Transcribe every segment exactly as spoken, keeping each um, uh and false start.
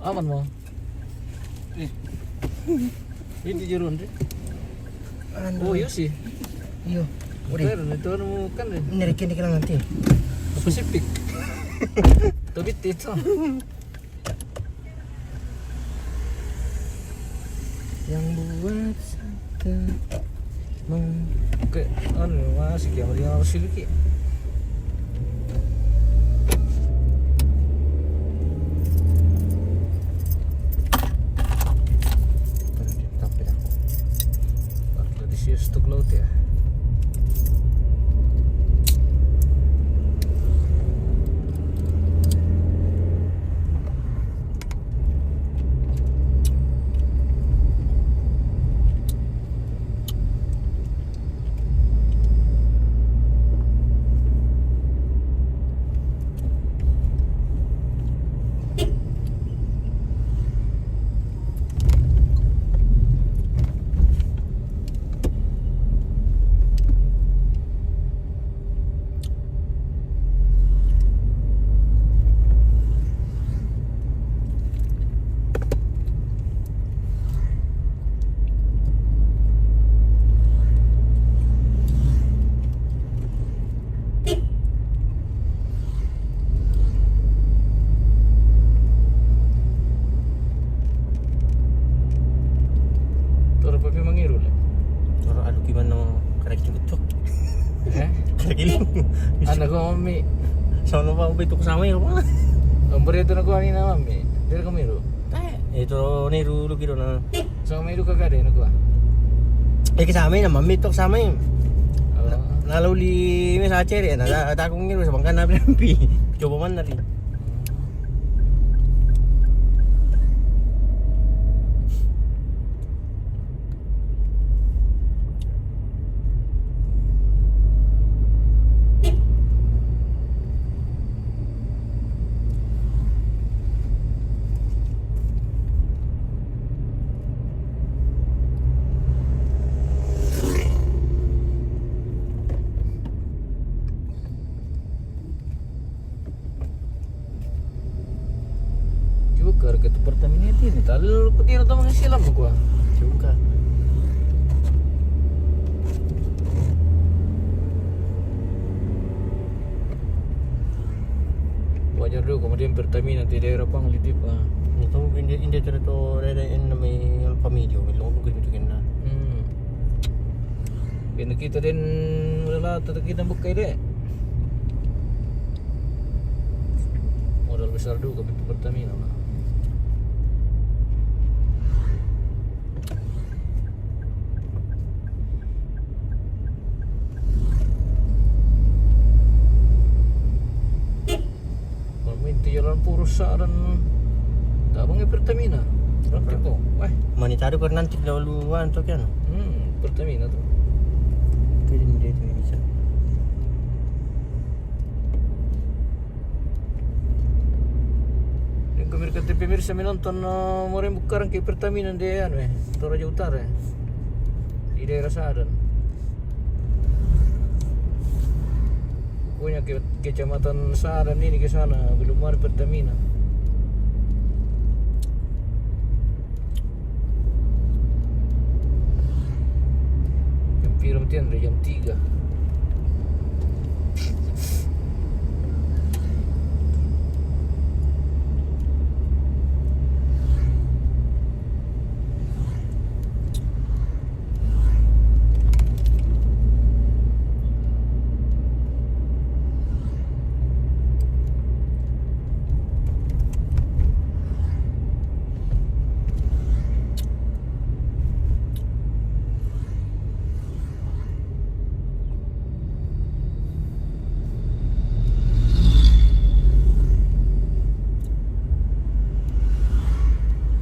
Aman mo. Eh. Itu jerun deh. Anu. Oh, iya sih. Iyo. Udah. Itu anu kan deh. Ini rekin dikit nanti. Pacific. Tapi itu. Yang buat kita mau. Oke, anu masih yang lima ratus lagi. Tapi dah. Waktu di sini stok laut ya. Toro pa pi mangiru le. Toro anu ki mano karaki cuk. Eh? Karaki lu. Ana ko mami. Sono pa ubi tuk sama ya pa. Ombore itu nako ani na mami. Dari kami ru. Eh, itu ni ru lu kiro na. Sama itu kakak deh nako. Eh, ke sama na mami tuk sama ya. Oh. Lalu li mes acere na takung ngiru sabangkan na pi. Coba mana ri. Coba ke harga tu Pertamina itu ni. Tal ku tiro tu mangasilam ku. Coba. Wajar dulu kemudian Pertamina di daerah pang litip ah. Itu inda inda cerita rere en nami Alfa Medio, belum mungkin itu kena. Hmm. Bina kita din wala tata kita bukai deh. Modal besar juga itu Pertamina lah. Kalau main tu jalan purus dan tak bangun Pertamina. Berarti kau, wah. Mani tadi kau nanti lalu wan tu kan? Hmm, Pertamina tu. Kering dia tu bisa. Dan kami kata pemirsa menonton uh, Morembukarang ke Pertamina di anu eh, Toraja Utara eh. Di daerah Sadan. Pokoknya ke, kecamatan Sadan ini ke sana belum ada Pertamina. Jam piro mati Andre? Jam tiga.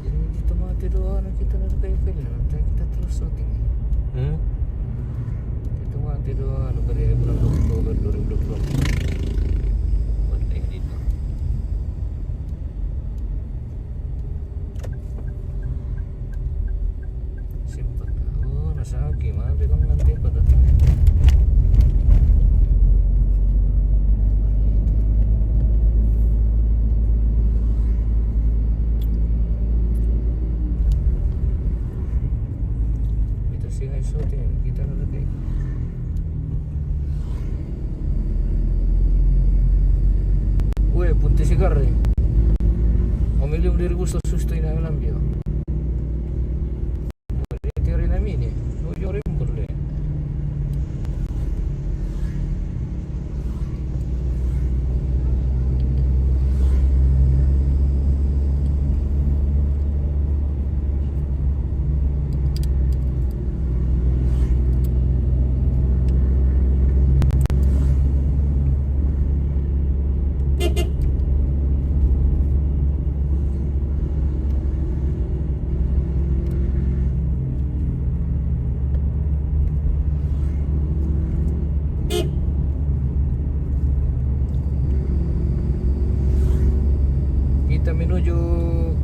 Jadi kita mati doa anak kita nak kayak film, nanti kita terus syuting. Hmm? Kita mati doa anak dari bulan Oktober dua ribu dua puluh empat. Buat kayak gitu. Sempat tahu rasa gimana bilang nanti pada tanya. Kare. Omilium diri gusto susto ina melambi. Mari tiri na mini. Ujo rimpul le. Kita menuju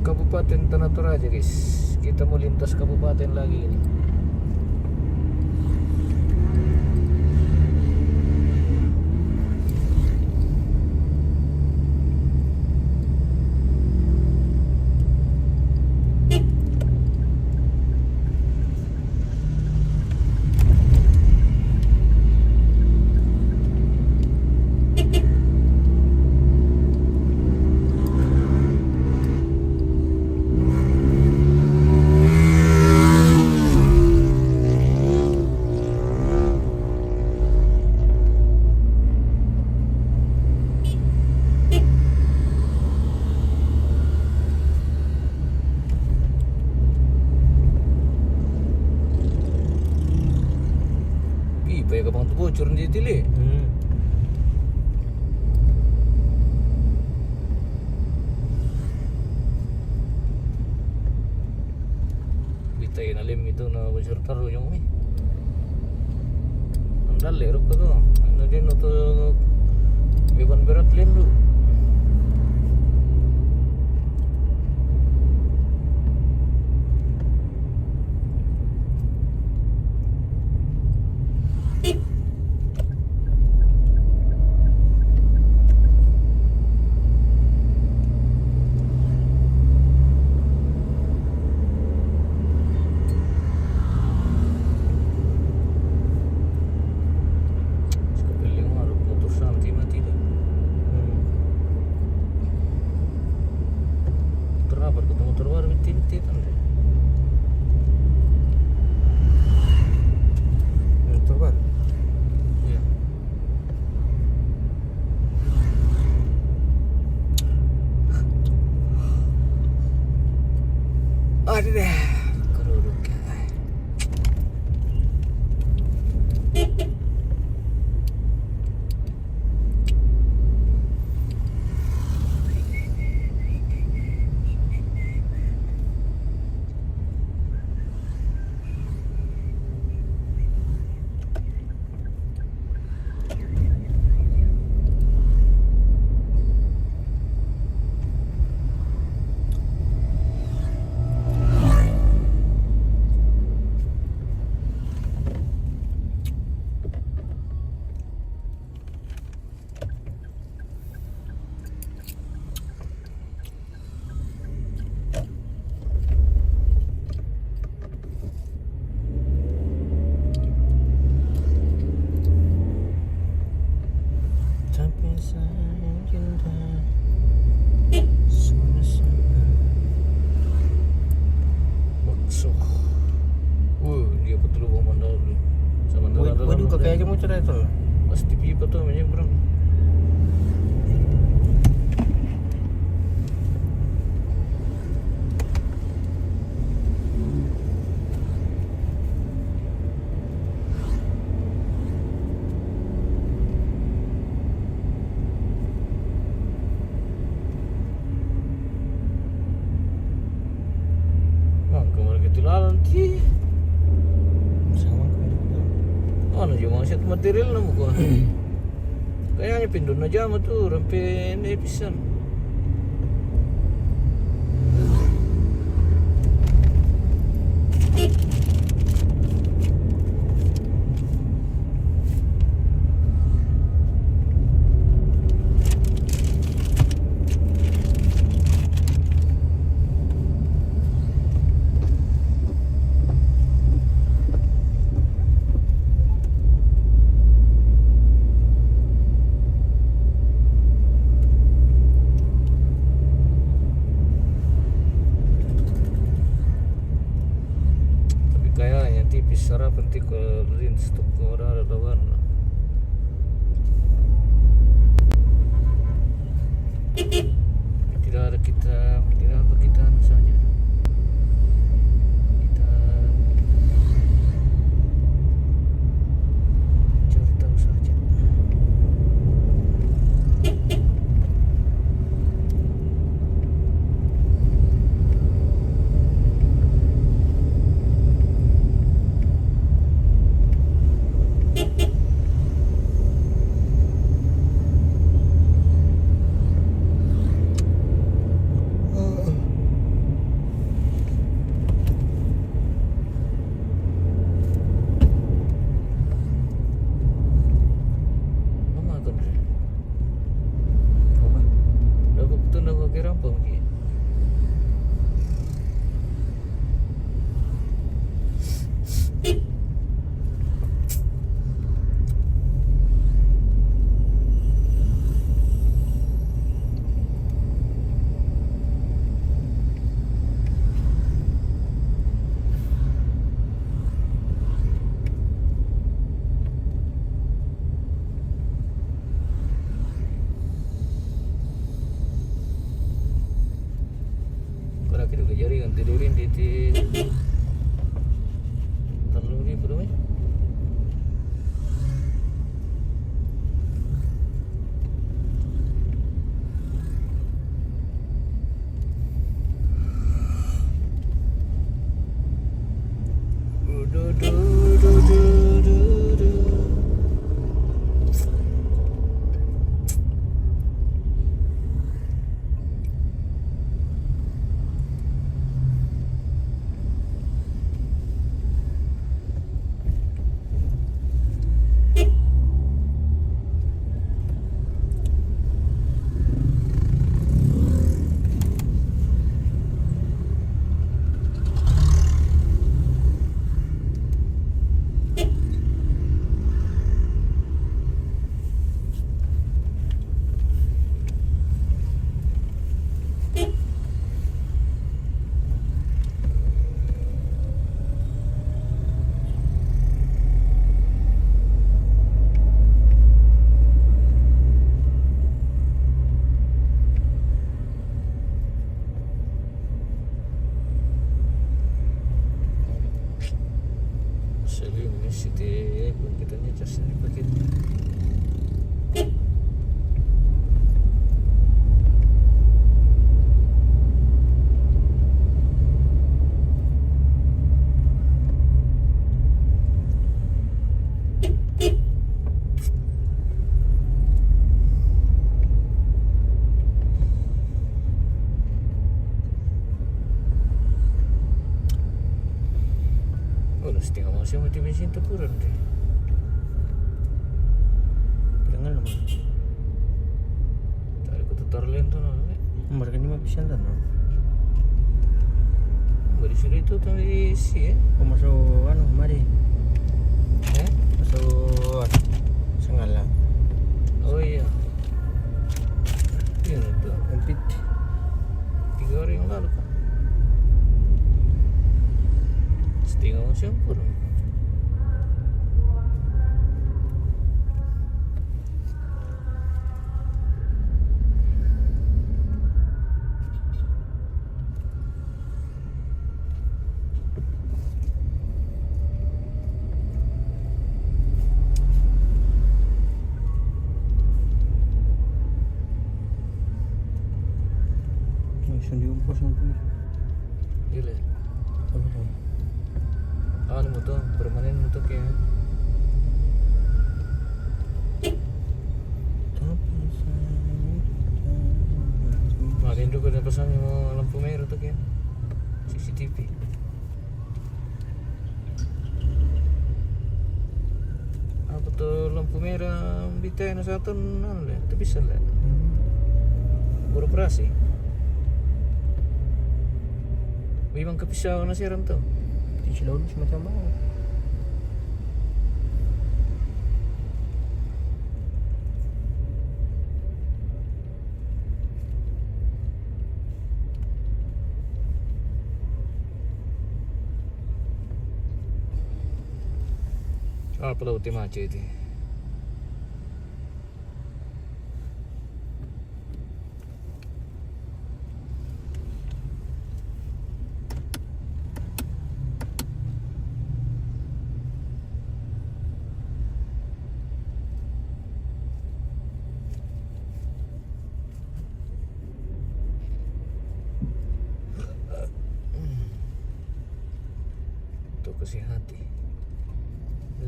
Kabupaten Tanah Toraja, guys. Kita mau lintas kabupaten lagi ini. Pipa ya kapang tu bocor ni tili. Hmm. Kita ina lem itu na bocor taru yang mi. Andal le ruk tu. Anu dia nutu beban berat lem tu. Sekali lima motor santi mati dah. Hmm. Terapa ketemu terbaru mati mati kan deh. Hmm, terbaru. Iya. Aduh deh. Kerudung. Tapi sayang cinta sama-sama. Bakso. Wah, dia betul bang mandar ni. Sama mandar. Waduh, waduh, kakak aja mau cerai tu. Pasti pipa tu menyeberang. Bang, kemarin kita lalan ti. Sama kau. Oh, na jumang set material na muka. Kayaknya pindu na jama tu, rampe ne pisan. Sarapan tiko lintas toko ada ada lawan. Tidak ada kita, tidak apa kita anu saja. Kita cari tahu saja. Mama kondre. Mama. Dapat betul dapat kira apa mungkin? Kau lagi juga jaringan tidurin di, di telu ribu dong, eh. Sali misi te, eh, pun kita ni jas ni pakai. Oh, setengah masih mati bensin tu kurang deh. Jangan lama. Tadi ku tutar lain tu, no, eh. Mereka ni mah bisa dah, no. Beri sudah itu tu isi, eh. Oh, masuk anu, mari. Eh? Masuk anu, Sengala. Oh, iya. Iya, itu. Empit. Tiga hari yang lalu, kan? Setengah masih ampun. Langsung diumpos nanti. Gila. Apa? Anu motor, permanen motor kayak. Tapi saya. Nah, ini juga ada pesan yang mau lampu merah tuh kayak. C C T V. Apa tu lampu merah bita na satu, anu le, tu bisa le. Beroperasi. Memang kepisau na siaran tu. Di Cilolu semacam apa? Apa lau te macet? Untuk kesehatan.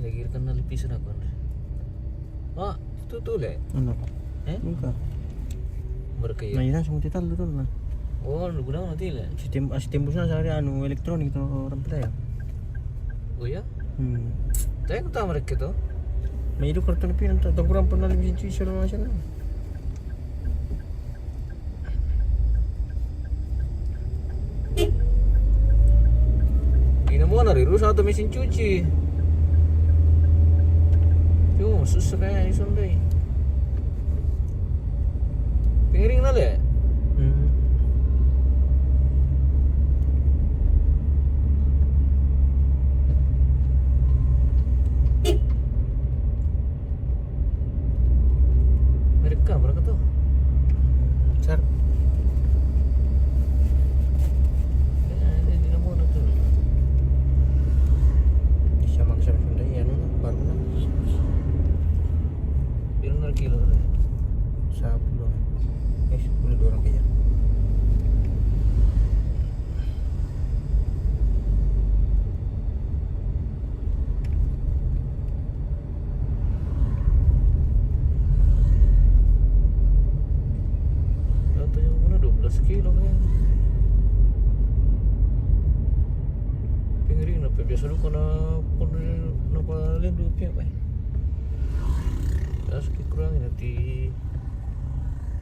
Lagi kan nalipis na kon. Ah, itu tuh le. Ano? Eh? Buka. Berkaya. Nah, ini langsung kita lu tuh nah. Oh, lu gudang nanti le. Sistem, sistem busnya sehari anu elektronik tuh orang percaya. Oh ya? Hmm. Tapi aku tahu mereka tuh. Nah, itu kartu lebih nanti tak kurang pernah lebih cuci segala macam. Ina mo na ri rusak tu mesin cuci. Yo, susah kayak ni sampai. Pengiring na le. Hmm. Mereka berapa tuh? Besar. Bisa maksa sunda ya, baru na. Bilang kilo. Sepuluh. Eh, sepuluh dua orang kaya. Dua belas kilo kan. Pengering na pe biasa duka na, na paling dua pihak, eh. Terus kurang nanti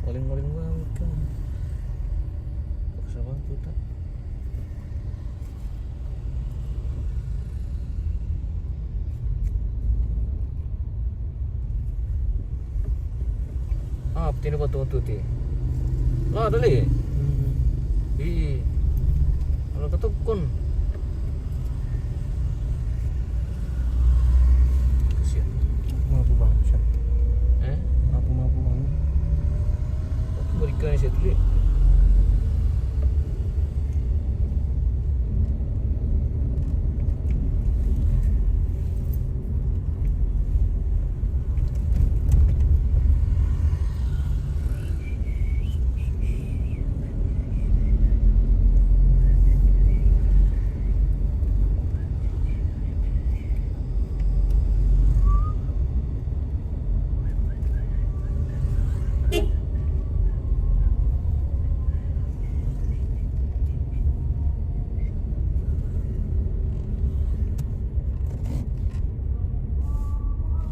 paling-paling banget kan. Paksa banget putar. Ah, pati na ba tutu ti. La, dali. Hmm. Ih. Ala ka tukun. Kasihan. Mapu bang, siya. Eh? Mapu, mapu bang. Aku berikan siya tuloy.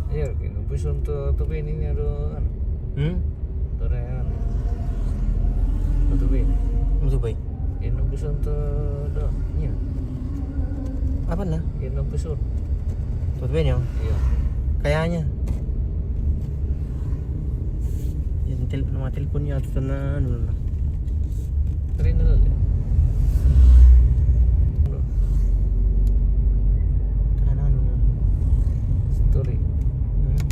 Iya, kaya nung pison tu, tu ba ini, ini ado, anu. Hmm? Tu ba ini. Anu tu ba ini. Anu tu ba ini. Kaya nung pison tu, do, iya. Apa na? Kaya nung pison. Tu ba ini, oh? Iya. Kayaknya. Yang tel-, nama teleponnya atau na, anu na. Rin na lang. Ano, ano, ano? Story. Hmm?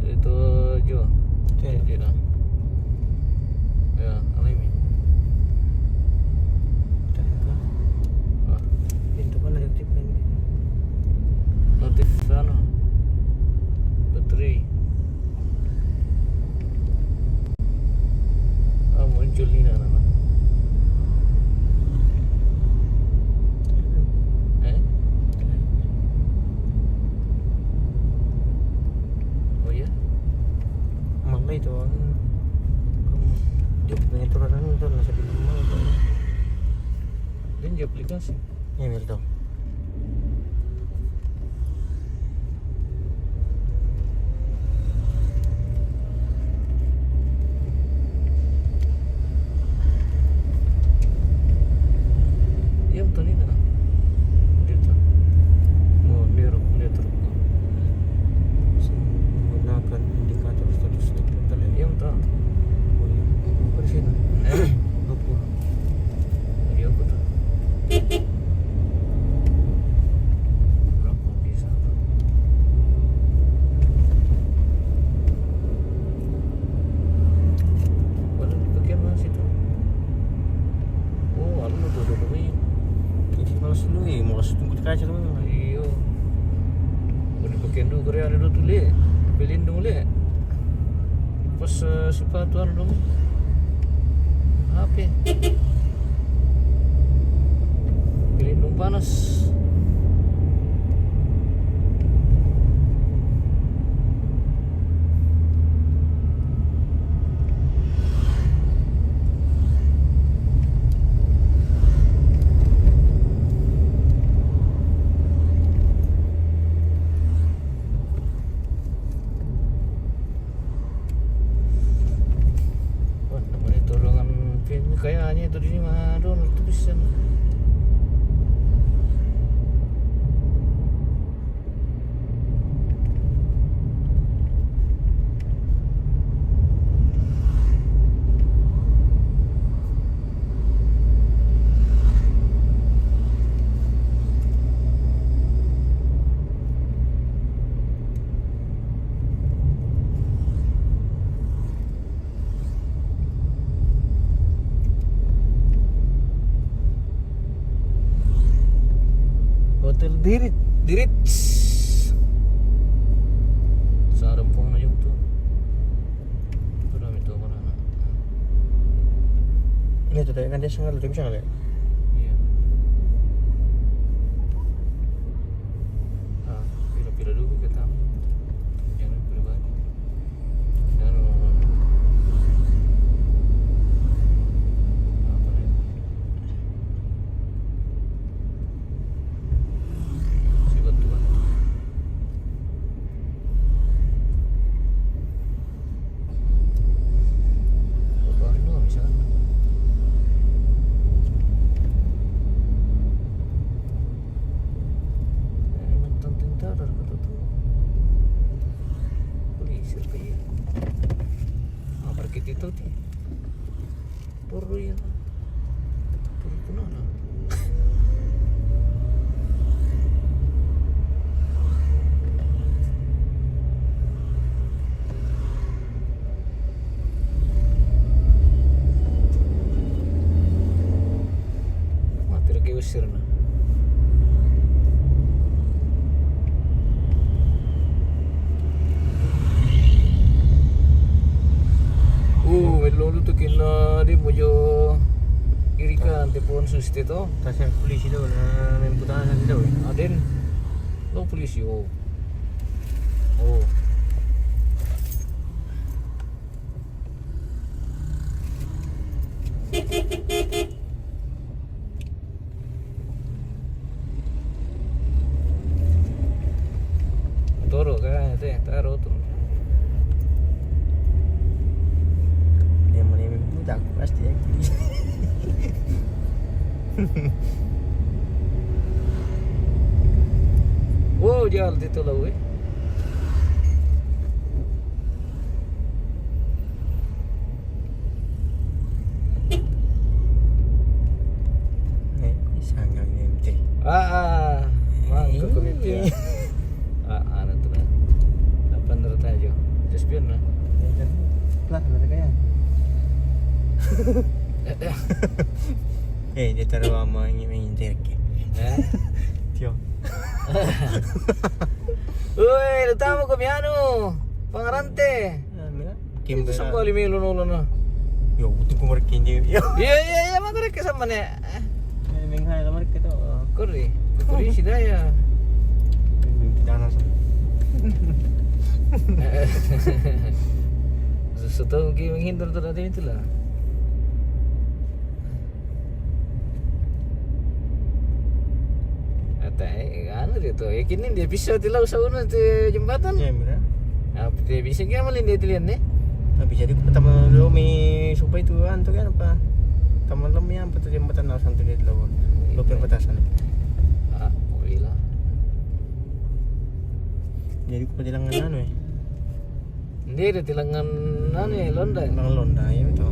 Ito, Jo. Ito, Jo na. Ya, ano yun? Ito ka. Ah. Ito ka na yung tip na yun. Notif, ano? Battery. Ah, muncul ini anak-anak. Eh? Oh iya? Mangga itu, ang, ang, dia punya turanan itu nasa di rumah itu. Dia di aplikasi. Ini tuh. Iya, betul ini, nah. Dia tuh. Oh, dia ruk-, dia teruk. Menggunakan indikator status. Iya, betul. Oh, iya. Apa di sini? Eh? Dua puluh. Iya, betul. Kaca dulu. Iyo. Boleh pakai dulu, Korea ada dua tu, le. Pelindung, le. Pas, eh, sepatu anu dong. Apa? Pelindung panas. Wah, namanya tolongan pin kayaknya itu di mana dong itu bisa. Hotel Dirit, Dirit. Sarang pun aja tuh. Itu udah itu apa, anak? Ini tuh, kan dia sangat lucu, bisa nggak, ya? Iya. Ah, pira-pira dulu kita. Jangan pribadi. Dan apa nih? Sibat tuan. Apa anu misalnya? Ini mantan tentara kata tuh. Polisi apa ya? Ah, pergi itu ti. Puru ya. Puru kunana. Mati lagi usir na. Uh, melolo tu kina di mojo kiri kan te pohon suste to. Tasar polisi tu na main putaran tu. Aden. Lo polisi, oh. Oh. Toro ka, te, taro tu. Dia mau ni budak pasti ya. Wow, jal di tu lah, weh. Eh, sangat ni, Menteri. Ah, ah, mangko komiti ya. Ah, anu tu lah. Apa menurut aja? Just biar lah. Eh, kan. Pelat lah kaya. Eh, dia taruh ama ini main jerke. Eh? Tio. Woi, lu tahu kami anu, pangarante. Anu, ya? Itu sambali melu nolo na. Yo, butuh ko marke ni. Yo. Iya, iya, iya, mangko reke sama ne. Eh, mingha la marke to. Kori, kori si daya. Dana sa. Sesuatu ki menghindar tu dari itulah. Ata, eh, anu dia tu. Ya kini dia bisa ti lau sauna ti jembatan. Ya, mira. Apa dia bisa kira malin dia tilian ni? Tapi jadi pertama lo mi supai tu anu kan apa? Taman lo mi apa tu jembatan na santu dia lo. Lo perbatasan. Ah, oh, iya. Jadi ku bilang anu, eh. Ndiri ti lengan anu, eh, londa. Lengan londa, iya, betul.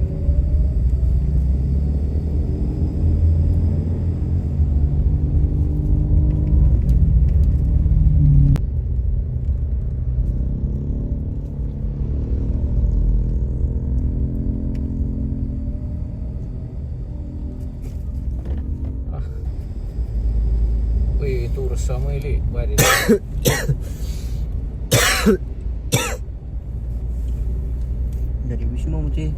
Ah. Wih, itu resah mai, Li. Baik, Li. Dari Wisma mesti.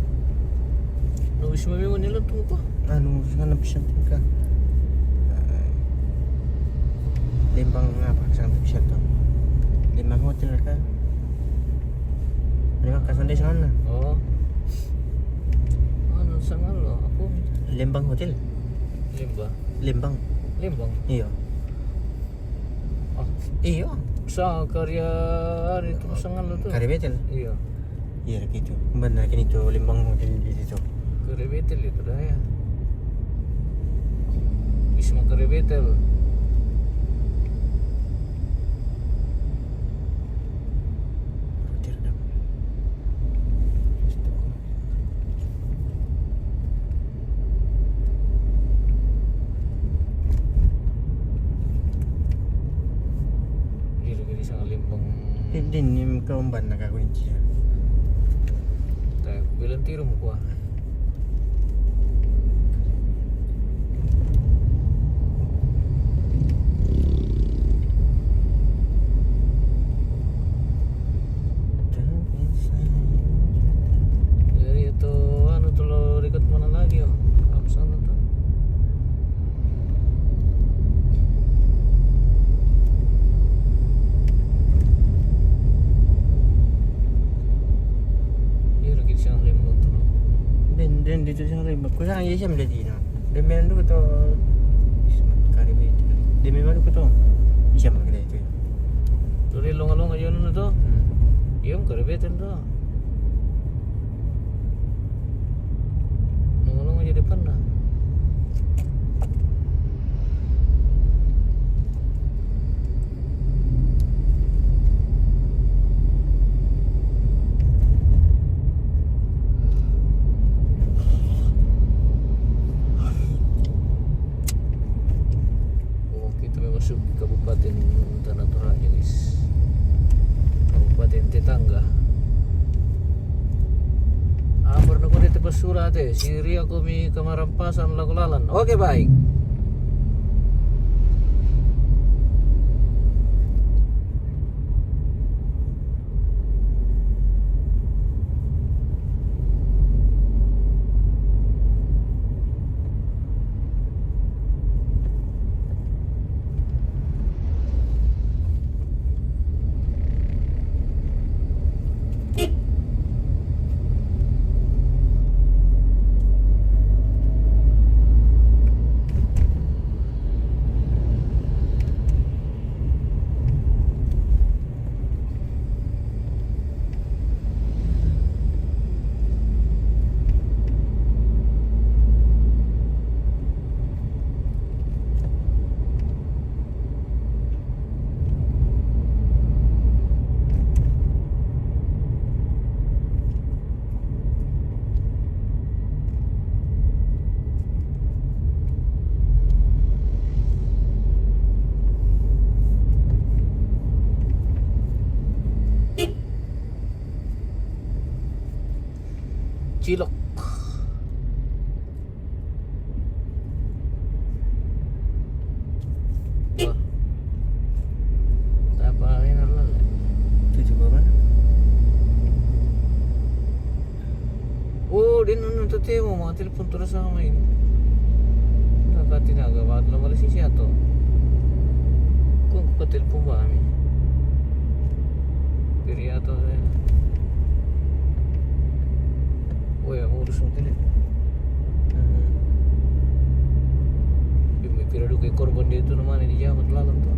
No Wisma memang ni lah tu ko. Anu, sana bisa tu ka. Lembang apa, sana bisa tu. Lembang Hotel ka. Lembang ka sana, sana. Oh. Anu, sana lo, apa? Lembang Hotel. Lembang. Lembang. Lembang. Iya. Ah. Iya. Sa karya hari itu sangat lo tu. Karya Betel. Iya. Iya, gitu. Benar, kini tu Lembang Hotel di situ. Karya Betel itu dah ya. Wisma Karya Betel. Hotel dah. Iya, lagi di sana Lembang. Din, din, ni kau ban nak aku ni cia. Tak bilang tiru muka. Jadi itu anu tu lo dekat mana lagi, oh? Apa sana tu? Iya, lagi di sana Lembang tu lo. Den, den, di tu sana Lembang. Ku sana iya siam dari na. Deme anu ko to, Karya Betel. Deme anu ko to, siam lagi dari tu. Tu di longa-longa iya anu tu. Hmm. Iya, Karya Betel tu. Longa-longa iya depan dah. Oh, kita memasuki Kabupaten Tanah Toraja, guys. Kabupaten tetangga. Amor na kode te pasura te, si Ria komi kamarampasan lako lalan. Oke, baik. Cilok. Wah. Tapa ini lala. Tujuh berapa? Oh, dia nunu tu temo, mau telepon terus sama ini. Kakak tidak agak banget lo, Malaysia atau? Kok ke telepon ba ami? Piriato, eh. Oh ya, mau urus hotel itu. Hmm. Demi pira duka korban dia itu namanya di jamat lalan tuh.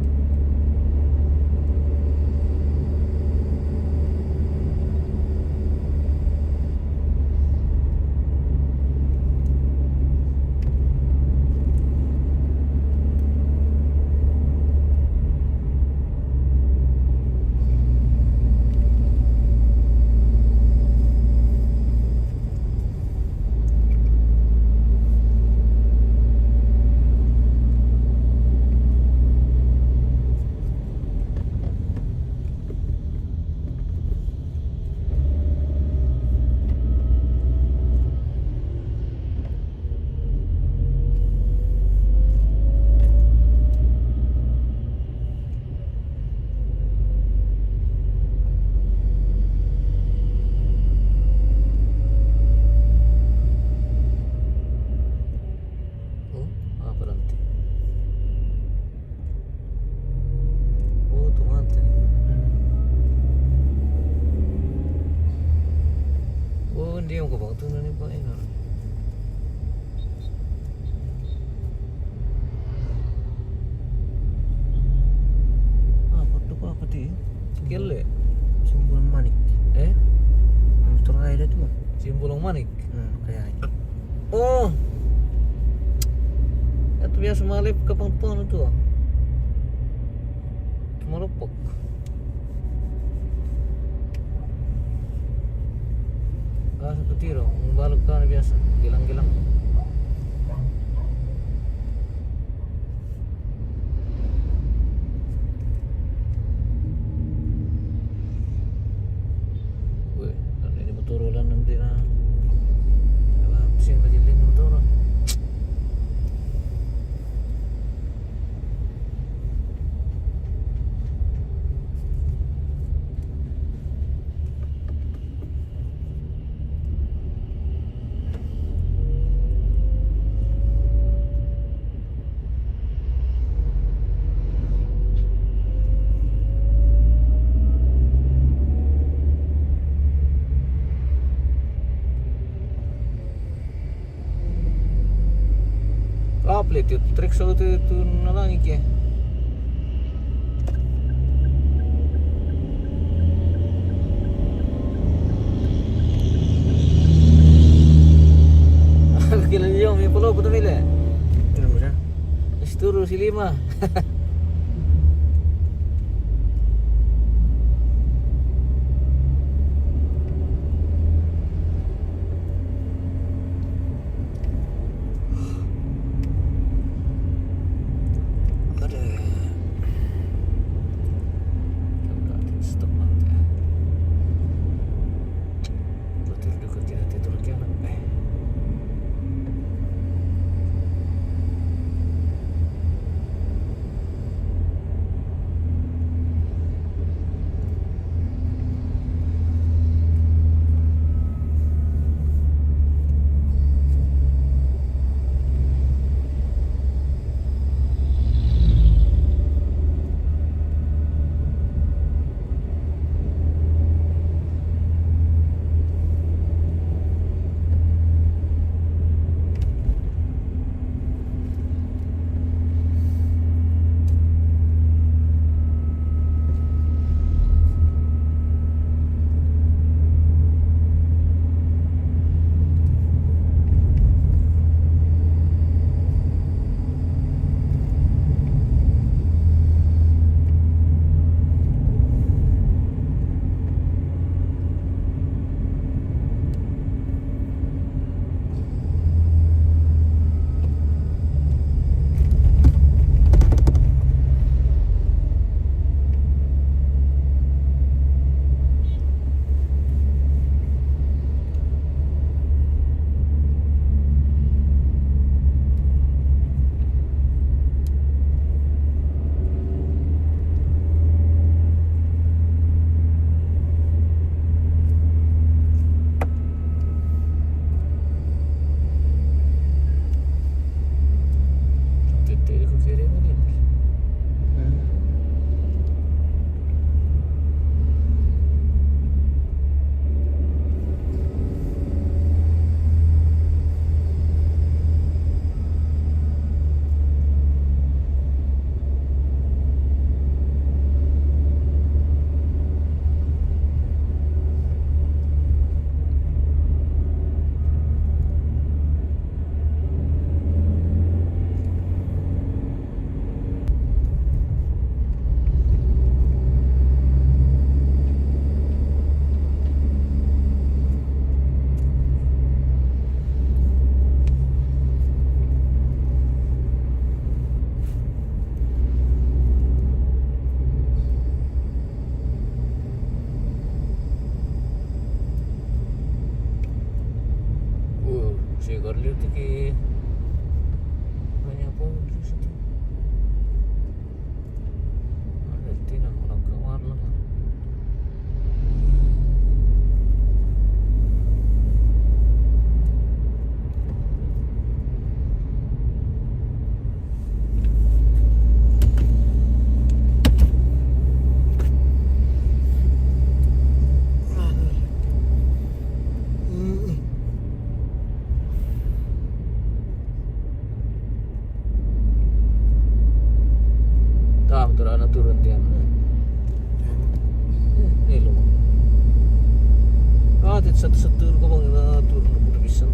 Ko ina. Ah, foto ko apa ti? Kelle. Simbol manik. Eh? Motor ada tu mah. Simbol manik. Hmm, kayak. Oh. Itu biasa malip kapang tuan itu. Malupok. Ah, satu tiro. Ang balok ka na biasa. Gilang-gilang. Weh, ano ini motor lang nanti na. Ala, pusing lagi din motor. Kaple ti trek solo tu tu nalangi ke. Kila dia mi pulau putu mile. Kira mura. Isturu si lima. Ada. Stop nanti. Betul juga tidak tidur kiamat. Eh. Tara na turun tiyan. Yan. Eh, eh, lo. Ah, tit satu-satu ko bang na turun ko bisa.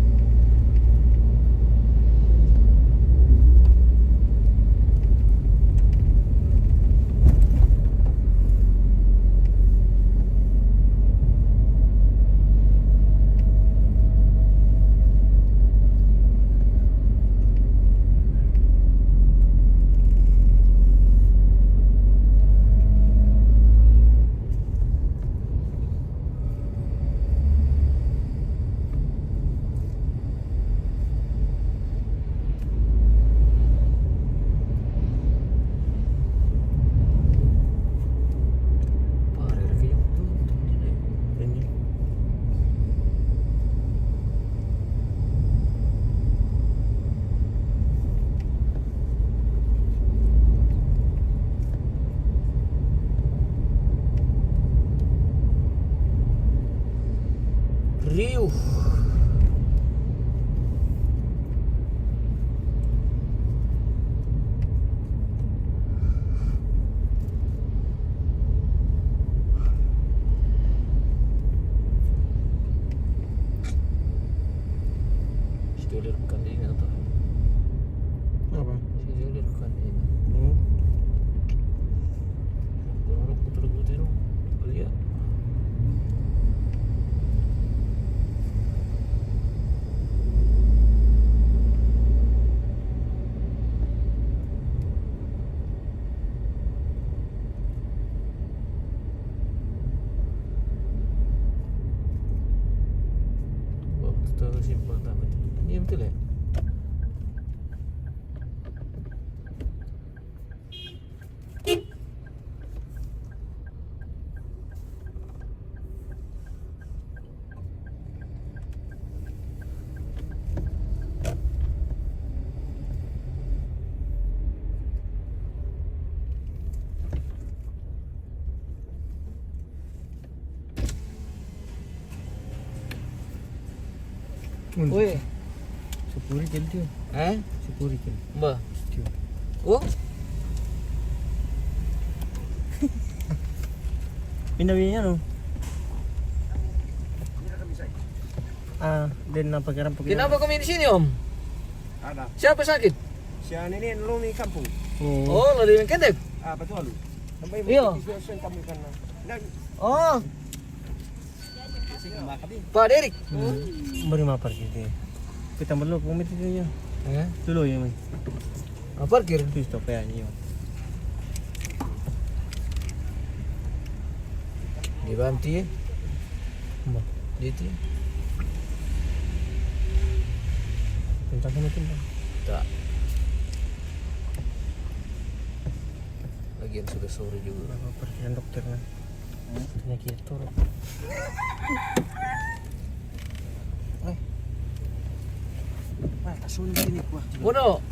Riuh. Situ lihat bukan dia ingat tuh. Apa? Situ lihat bukan dia ingat. Hmm. Gua harap putar-putar dong. Lihat. Waktu tahu simpang tamat. Ini betul ya? Weh. Sepuluh kilo tu. Eh? Sepuluh kilo. Bah. Tu. Oh? Pindah biaya no. Ah, dia nampak kerang pakai. Kenapa kau main di sini, Om? Ada. Siapa sakit? Si Ani ni, lu ni kampung. Oh. Oh, lari main kendek? Ah, betul lu. Sampai Iya. Di sini kamu kan. Dan Oh. Pak Derik. Hmm. Beri mapar gitu. Kita perlu komit itu ya. Eh? Dulu ya, Mas. Ah, parkir. Itu stop ya, iya. Di Banti. Mbak. Di itu. Kencang sama tuh, Mbak. Tak. Lagian sudah sore juga. Berapa pergi dokter kan? Penyakit turun. Eh. Wah, kasun sini gua. Bodoh.